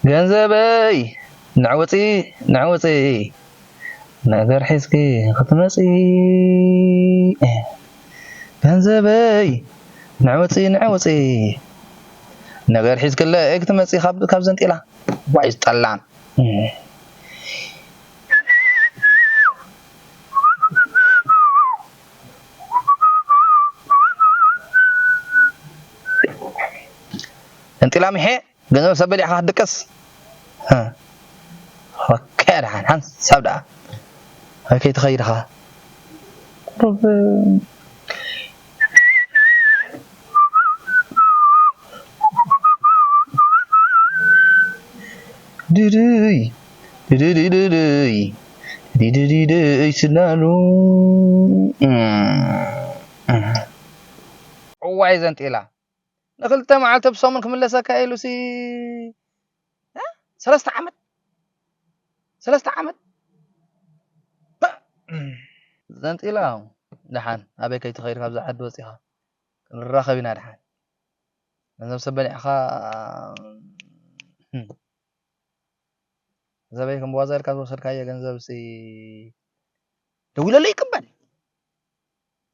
ገንዘበይ ንዕውፂ ንዕውፂ ነገር ሒዝኪ ክትመፂ ገንዘበይ ንዕውፂ ንዕውፂ ነገር ሒዝክለ ክትመፂ ካብ ካብ ዘንጢላ ዋይ ዝጠላም ዘንጢላ ምሐ ገንዘብ ሰብ በሊዕኻ ክትድቅስ ኦኬ ደሓን ሓንሳብ ደኣ ኣበይ ከይትኸይድ ኢኻ ቁሩብ ድድይ ድድድድድይ ድድድድድይ ስናሉ እዋይ ዘንጢላ ንክልተ መዓልቲ ብሰሙን ክምለሰካ ኢሉሲ እ? ሰለስተ ዓመት ሰለስተ ዓመት እ! ዘንጢላ ደሓን ኣበይ ከይትኸይድ ካብዛ ዓዲ ወፂኻ ክንራኸብ ኢና ደሓን ገንዘብ ሰብ በሊዕኻ እም። ዘበይ ከም ብዋዛ ኢልካ ዝወሰድካዮ ገንዘብ ሲ ደዊለሉ ይቅበል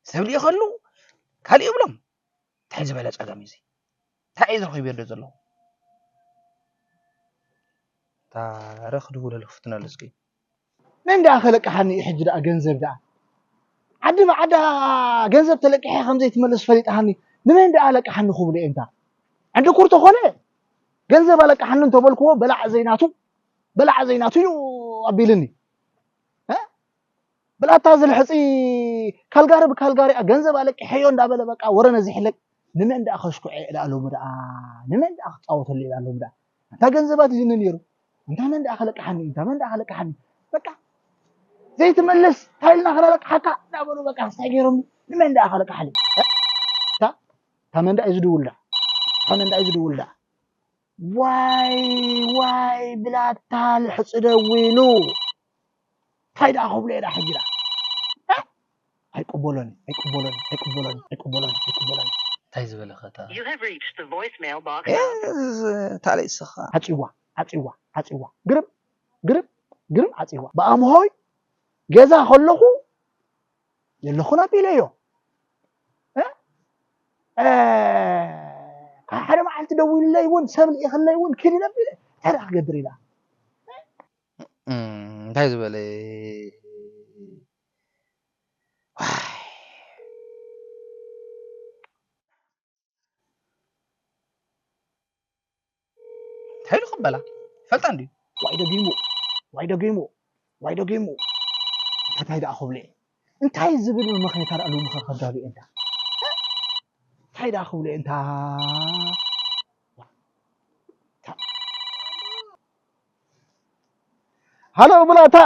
ሰብ ልኢኸሉ ካልእ ይብሎም እንታይ ዝበለ ጸገም እዩ እንታይ እዩ ዝረኺቡ የዶ ዘለኹ ታረኽ ድውለሉ ክፍትነሉ እስኪ መን ደኣ ከለቅሓኒ እዩ ሕጂ ደኣ ገንዘብ ደኣ ዓዲ ብዓዳ ገንዘብ ተለቂሐ ከም ዘይትመልስ ፈሊጥሃኒ ንመን ደኣ ለቅሓኒ ክብሉ እየ እንታ ዕንድኩር ተኾነ ገንዘብ ኣለቅሓኒ እንተበልክዎ በላዕ ዘይናቱ በላዕ ዘይናቱ እዩ ኣቢልኒ እ? ብላታ ዝልሕፂ ካልጋሪ ብካልጋሪ ገንዘብ ኣለቂሐዮ እንዳበለ በቃ ወረ ነዚ ሕለቅ ንመን ደኣ ከሽኩዐ እላ ሎሚ ደኣ ንመን ደኣ ክፃወተሉ እላ ሎሚ ደኣ እንታ ገንዘባት እዩ ነይሩ እንታ መን ደኣ ከለቅሓኒ እንታ መን ደኣ ከለቅሓኒ በቃ ዘይትመልስ እንታይ ኢልና ከነለቅሓካ እንዳበሉ በቃ ክስታይ ገይሮም ንመን ደኣ ከለቅሓኒ እታ መን ደኣ እዩ ዝድውል ደኣ እታ መን ደኣ እዩ ዝድውል ደኣ ዋይ ዋይ ብላታ ልሕፂ ደዊሉ እንታይ ደኣ ክብሎ እየ ደኣ ሕጂ ደኣ ኣይቅበሎን ኣይቅበሎን ኣይቅበሎን ኣይቅበሎን ኣይቅበሎን እንታይ ዝበለ ከታ You have reached the voicemail box of ታለይ ስኻ ዓፂዋ ዓፂዋ ዓፂዋ ግርም ግርም ግርም ዓፂዋ ብኣምሆይ ገዛ ከለኹ የለኹን ኣቢለዮ እ? እ፣ ካብ ሓደ መዓልቲ ደዊሉለይ እውን ሰብ ልኢኽለይ እውን ክድ ኢለ ኣቢለ እንታይ ደኣ ክገብር ኢላ እንታይ ዝበለ እንታይ ኢሉ ክበላ ይፈልጣ እንድዩ ዋይ ደጊሙ ዋይ ደጊሙ ዋይ ደጊሙ እንታይ ደኣ ክብሉ እየ እንታይ ዝብል መመኽነታ ደኣ ሎሚ ከ ከዳሉ እየ እንታ እንታይ ደኣ ክብሉ እየ እንታ ሃሎ ብላታ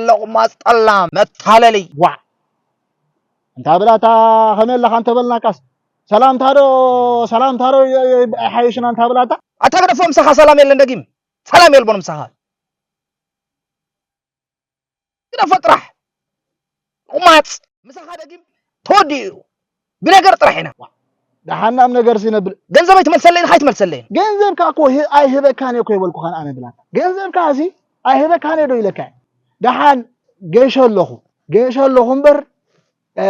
ለቑማፅ ጠላም መታለሊ ዋ እንታ ብላታ ከመይ ኣለኻ እንተበልናካስ ሰላምታ ዶ ሰላምታ ዶ ኣይሓየሽና እንታ ብላታ ኣታ ግደፎ ምሳኻ ሰላም የለን ደጊም ሰላም የልቦን ምሳኻ ግደፎ ጥራሕ ቁማፅ ምሳኻ ደጊም ተወዲኡ እዩ ብነገር ጥራሕ ኢና ደሓን ናብ ነገር ሲ ነብል ገንዘበይ ትመልሰለይ ንኻይ ትመልሰለይ ገንዘብካ እኮ ህ- ኣይህበካን እየ እኮ ይበልኩኻን ኣነ ብላታ ገንዘብካ ሲ ኣይህበካን እየ ዶ ኢለካ እየ? ደሓን ገይሸ ኣለኹ ገይሸ ኣለኹ እምበር እ፣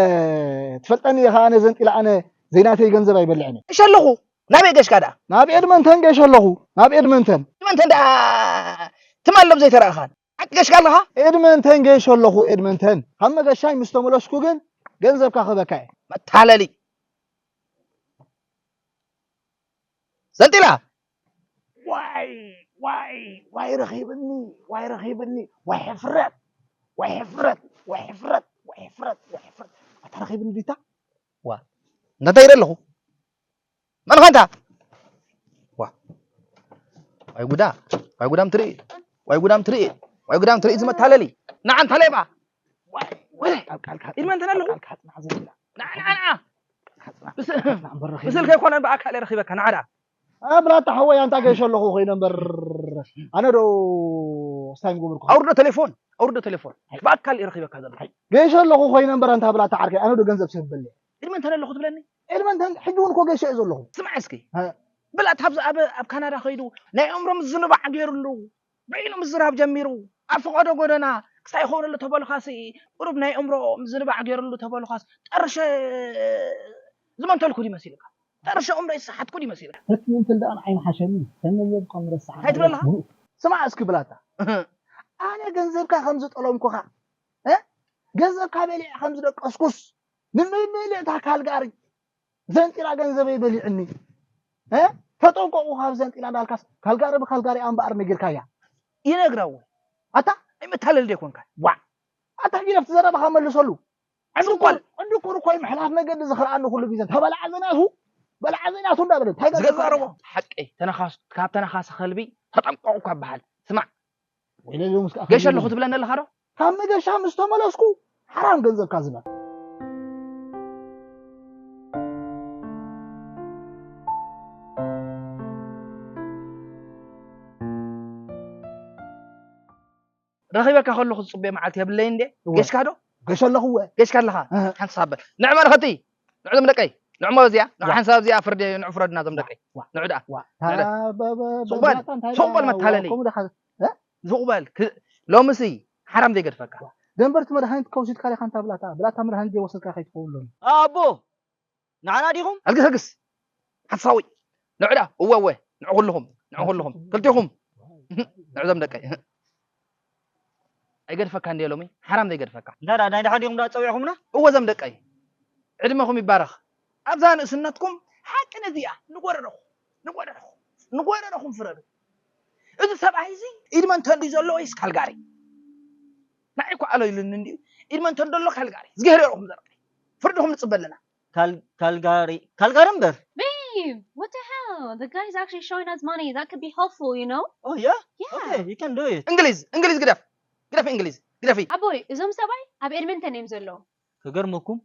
ትፈልጠኒ ኢኻ ኣነ ዘንጢላ ኣነ ዘይናተይ ገንዘብ ኣይበልዕን እየ ገይሸ ኣለኹ ናበይ ገሽካ ደኣ ናብ ኤድመንተን ገይሸ ኣለኹ ናብ ኤድመንተን ኤድመንተን ደኣ ትማሎም ዘይተረእኻን ዓዲ ገሽካ ኣለኻ ኤድመንተን ገይሸ ኣለኹ ኤድመንተን ካብ መገሻይ ምስ ተመለስኩ ግን ገንዘብካ ክበካ እየ መታለሊ ዘንጢላ ዋይ ዋይ ዋይ ረኺብኒ ዋይ ረኺብኒ ዋይ ሕፍረት ዋይ ሕፍረት ዋይ ሕፍረት ዋይ ሕፍረት ዋይ ሕፍረት ኣታ ረኺብኒ ዲታ ዋ እንዳታይ ኢለ ኣለኹ መን ኻንታ ዋ ዋይ ጉዳ ዋይ ጉዳም ትርኢ ዋይ ጉዳም ትርኢ ዋይ ጉዳም ትርኢ ዝመታለሊ ንዓንታ ሌባ ኢድመ እንተን ኣለኹ ንዓ ንዓ ንዓ ብስልከ ኣይኮነን ብኣካል እየ ረኺበካ ንዓ ደኣ ብላታ ሓወይ ኣንታ ገይሸ ኣለኹ ኮይነ እምበር ኣነ ዶ ስታይ ምገበርኩ ኣውርዶ ቴሌፎን ኣውርዶ ቴሌፎን ብኣካል እየ ረኺበካ ዘለኹ ገይሸ ኣለኹ ኮይነ እምበር ኣንታ ብላታ ዓርከይ ኣነ ዶ ገንዘብ ሰብ በለ ኢድመ እንተን ኣለኹ ትብለኒ ኢድመ እንተን ሕጂ እውን እኮ ገይሸ እየ ዘለኹ ስማዕ እስኪ ብላታ ኣብዚ ኣብ ኣብ ካናዳ ከይዱ ናይ ኣእምሮ ምዝንባዕ ገይሩሉ፣ በይኑ ምዝራብ ጀሚሩ። ኣብ ፈቐዶ ጎደና ክሳይ ይኸውን ኣሎ ተበሉኻሲ፣ ቁሩብ ናይ ኣእምሮ ምዝንባዕ ገይሩሉ ተበሉኻስ፣ ጠርሸ ዝመንተልኩ ድዩ መሲልካ? ጠርሸ ኣእምሮ ይሰሓትኩ ድዩ መሲልካ? ተትምንትል ደኣ ንዓይ ምሓሸኒ። ከም ገንዘብካ ምረሳሕ እንታይ ትብለኻ? ስማዕ እስኪ ብላታ። ኣነ ገንዘብካ ከም ዝጠለምኩኻ፣ እ? ገንዘብካ በሊዐ ከም ዝደቀስኩስ፣ ንምልእታ ካልጋሪ ዘንጢላ ገንዘበይ በሊዕኒ። እ? ተጠንቀቑ ካብ ዘንጢላ እንዳልካስ፣ ካልጋሪ ብካልጋሪ እምበኣር ነጊርካያ። ይነግራ እውን። ኣታ ኣይመታለል ዶ ኣይኮንካ? ዋዕ! ኣታ ጊደፍ፣ እቲ ዘረባኻ መልሰሉ። ዕንዲ እኳ፣ ዕንዲ እኮ እኮ ምሕላፍ መገዲ ዝኽርኣኒ ኩሉ ግዜ። ተበላዓ ዘናቱ፣ በላዓ ዘናቱ እንዳበለ፣ እንታይ ገለ ዝገዛረቦ ሓቂ፣ ተነኻስ-፣ ካብ ተነኻሲ ከልቢ ተጠንቀቑ ካብ በሃል። ስማዕ፣ ወይለይ ሎምስ ከኣ ገሽ ከመይ ኣለኹ ገይሩ? ትብለኒ ኣለኻ ዶ? ካብ መገሻ ምስ ተመለስኩ ሓራም ገንዘብካ ዝበል። ረኺበካ ከለኹ ዝጽበዮ መዓልቲ የብለይ እንዴ? እወ። ገሽካ ዶ? ገሽ ኣለኹ እወ። ገሽካ ኣለኻ? እህ። ሓንሳብ በል። ንዕመ ንኸቲ። ንዑ ዞም ደቀይ። ንዑ እዚኣ። ንዑ ዋ። ሓንሳብ እዚኣ ፍርዲ፣ ንዑ ፍረድና ዞም ዋ። ደቀይ። ዋ። ንዑ ደኣ። ዋ። ንዑ ደኣ። ታ-፣ በ-፣ በ-፣ ሱቕ በል። ብላታ እንታይ ሱቕ በል ደኣ? መታለሊ። ከምኡ ደኻ-፣ እ? ሱቕ በል። ክ-፣ ሎምሲ ሓራም ዘይገድፈካ። ዋ። ደንበርቲ መድሃኒት ከውሲድካ ዲኻ እንታ ብላታ? ብላታ መድሃኒት ዘይወሰድካ ከይትኸውን ሎሚ። ኣቦ! ንዓና ዲኹም? ኣልግስ፣ ኣልግስ። ሓሳዊ። ንዑ ደኣ። እወ፣ እወ። ንዑ ኩልኹም። ንዑ ኩልኹም። ክልቲኹም። ንዑ ዞም ደቀይ። ኣይገድፈካ እንድየ ሎሚ። ሓራም ዘይገድፈካ። እንታይ ደኣ፣ ናይ ደሓን ዲኹም ደኣ ጸዊዕኹምና? እወ ዞም ደቀይ። ዕድመኹም ይባረኽ። ኣብዛ ንእስነትኩም ሓቂ ነዚኣ ንጎረረኹም። ንጎረረኹም። ንጎረረኹም ፍረዱ። እዚ ሰብኣይ እዚ ኢድመንተን ድዩ ዘሎ ወይስ ካልጋሪ? ንዓይ እኮ ኣሎ ኢሉኒ እንድዩ። ኢድመንተን ደሎ ካልጋሪ። እዝግሄር የርኦም ዘርቂ። ፍርድኹም ንጽበ ኣለና። ካል-፣ ካልጋሪ፣ ካልጋሪ እምበር። Babe, what the hell? The guy is actually showing us money. That could be helpful, you know? Oh, yeah? Yeah. Okay, you can do it. እንግሊዝ፣ እንግሊዝ ግደፍ። ግደፊ እንግሊዝ፣ ግደፊ። ኣቦይ፣ እዞም ሰብኣይ ኣብ ኤድመንተን እዮም ዘለዉ። ክገርመኩም፣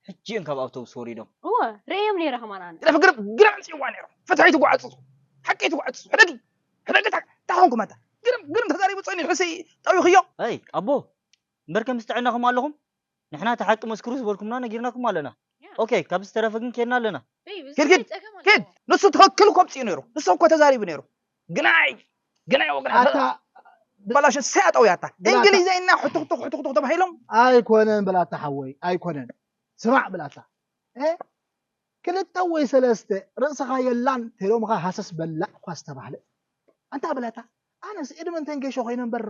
ሕጂ እዮም ካብ ኣውቶቡስ ወሪዶም። እወ፣ ርእዮም ነይረ ከማን ኣነ። ግደፊ፣ ግርም፣ ግርም ጽዋ ነይሩ። ፍትሒ ትጓዓጽጹ። ሓቂ ትጓዓጽጹ። ሕደጊ፣ ሕደጊ፣ ታ-፣ ታኾንኩም ኣታ። ግርም፣ ግርም ተዛሪቡ ጸኒሑ ሕሲ ጠዊኽዮ። ኣይ፣ ኣቦ፣ እምበር ከም ዝጥዕናኹም ኣለኹም? ንሕና እቲ ሓቂ መስክሩ ዝበልኩምና ነጊርናኩም ኣለና። ያ። ኦኬ፣ ካብ ዝተረፈ ግን ኬድና ኣለና። ቤብ፣ እዚ ኪድ፣ ኪድ፣ እንታይ ጸገም ኣለዎ? ኪድ። ንሱ ትኽክል እኮ ኣምጺኡ ነይሩ። ንሱ እኮ ተዛሪቡ ነይሩ። ግናይ፣ ግናይ ወግናይ። ኣታ በላሽ ሰያጠው ያታ። ብላታ። እንግሊዘኛ ሕቱኽቱኽ፣ ሕቱኽቱኽ ተባሂሎም። ኣይኮነን ብላታ ሓወይ፣ ኣይኮነን። ስማዕ ብላታ። እ? ክልተ ወይ ሰለስተ ርእስኻ የላን ተይሎምኻ ሃሰስ በላዕ እኳ ዝተባህለ። ኣንታ ብላታ፣ ኣነስ ኤድመንተን ጌሾ ኮይነ እምበር፣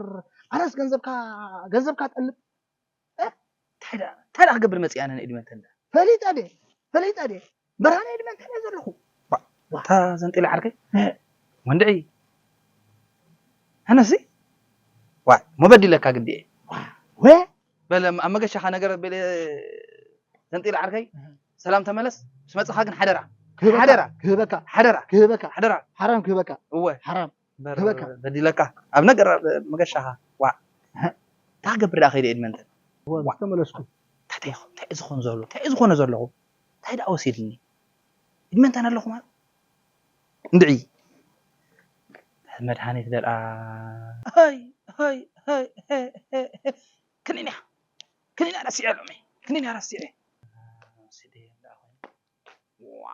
ኣነስ ገንዘብካ፣ ገንዘብካ ጠልብ። እ? እንታይ ደኣ፣ እንታይ ደኣ ክገብር መጽእ ኣነ ንኤድመንተን ደኣ? ፈሊጠ ድየ? ፈሊጠ ድየ? ብርሃነ ኤድመንተን እየ ዘለኹ። ባ-፣ ዋ። እታ ዘንጢላ ዓርከይ? እ። ወንድዒ። ኣነሲ? ዋ፣ መበዲለካ ግዲ እየ። ዋ። ወ? በለ፣ ኣብ መገሻኻ ነገር በለ፣ ዘንጢላ ዓርከይ? እህ። ሰላም ተመለስ። ምስ መጽኻ ግን ሓደራ። ክህበካ፣ ሓደራ። ክህበካ፣ ሓደራ። ክህበካ። ሓደራ። ሓራም ክህበካ። እወ። ሓራም። በር-፣ ክህበካ። በዲለካ። ኣብ ነገር መገሻኻ። ዋ። እህ። እንታይ ክገብር ደኣ ከይደ ኤድመንተን? እወ፣ ዋ። ምስ ተመለስኩ። እንታይ፣ እንታይ፣ እንታይ እዩ ዝኾን ዘሎ? እንታይ እዩ ዝኾነ ዘለኹ? እንታይ ደኣ ወሲድኒ? ኤድመንተን ኣለኹ ማለት? እንድዒ። መድሃኒት ደልኣ። ሃይ፣ ሃይ፣ ሃይ፣ ሃይ፣ ሃይ፣ ሃይ። ክኒንያ። ክኒንያ ረሲዐ ሎሚ። ክኒንያ ረሲዐ። ዋ።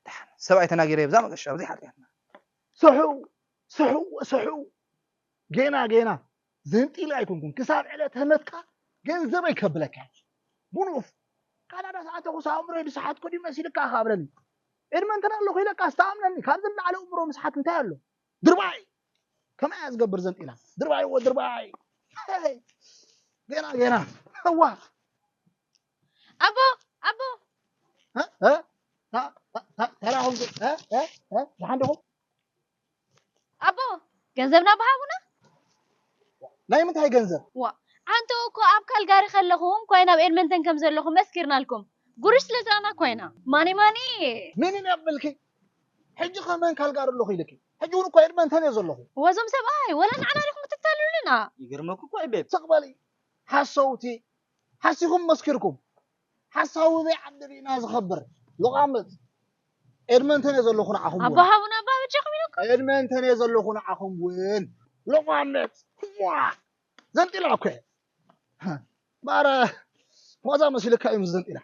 ደሓን። ሰብኣይ ተናጊረ ብዛ መገሻ፣ ኣብዚ ሓጢኣትና። ስሑ፣ ስሑ፣ ስሑ። ጌና፣ ጌና። ዘንጢለ ኣይኮንኩን። ክሳብ ዕለተ መትካ ገንዘበይ ከብለካ። ቡኑፍ። ካናዳ ሰዓተ ኩሳ ኣእምሮይ ዝሰሓትኩ ድዩ መሲልካ ኣኻ ብለኒ። ኤድመንተን ኣለኹ ኢለካ ኣስተኣምነኒ። ካብዚ ንላዕሊ ኣእምሮ ምስሓት እንታይ ኣሎ? ድርባይ። ከመይ እያ ዝገብር ዘንጢላ? ድርባይ፣ እወ፣ ድርባይ። ሄይ። ጌና፣ ጌና። እዋ። ኣቦ፣ ኣቦ። እ? እ? ታ-፣ ታ-፣ ታ-፣ ተራ ኹም-፣ እ? እ? እ? ደሓን ዲኹም? ኣቦ፣ ገንዘብና ብሃቡና? ናይ ምንታይ ገንዘብ? ዋ፣ ኣንተ እኮ ኣብ ካልጋሪ ከለኹም ኮይና ኣብ ኤድመንተን ከም ዘለኹም መስኪርናልኩም። ጉርሽ ስለ ዝረኣና ኮይና። ማኒ፣ ማኒ። ሚኒን የብልኪ። ሕጂ ከመን ካልጋሪ ኣለኹ ኢልኪ? ሕጂ እውን እኮ ኤድመንተን እየ ዘለኹ። ወዞም ሰብኣይ፣ ወላ ንዓና ዲኹም ክትታልሉና? ይገርመኩ እኮ እዩ ቤብ። ስቕ በሊ። ሓሰውቲ። ሓሲኹም መስኪርኩም። ሓሳዊ በይ ዓዲ ርኢና ዝኸብር። ሎቓምጽ። ኤድመንተን እየ ዘለኹ ንዓኹም እውን። ኣቦ ሃቡና ኣባ በጃኹም ኢለኩም። ኤድመንተን እየ ዘለኹ ንዓኹም እውን። ሎቓምጽ። ዋ! ዘንጢላ እኮ እየ። ማራ፣ ዋዛ መሲልካ እዩ ምስ ዘንጢላ።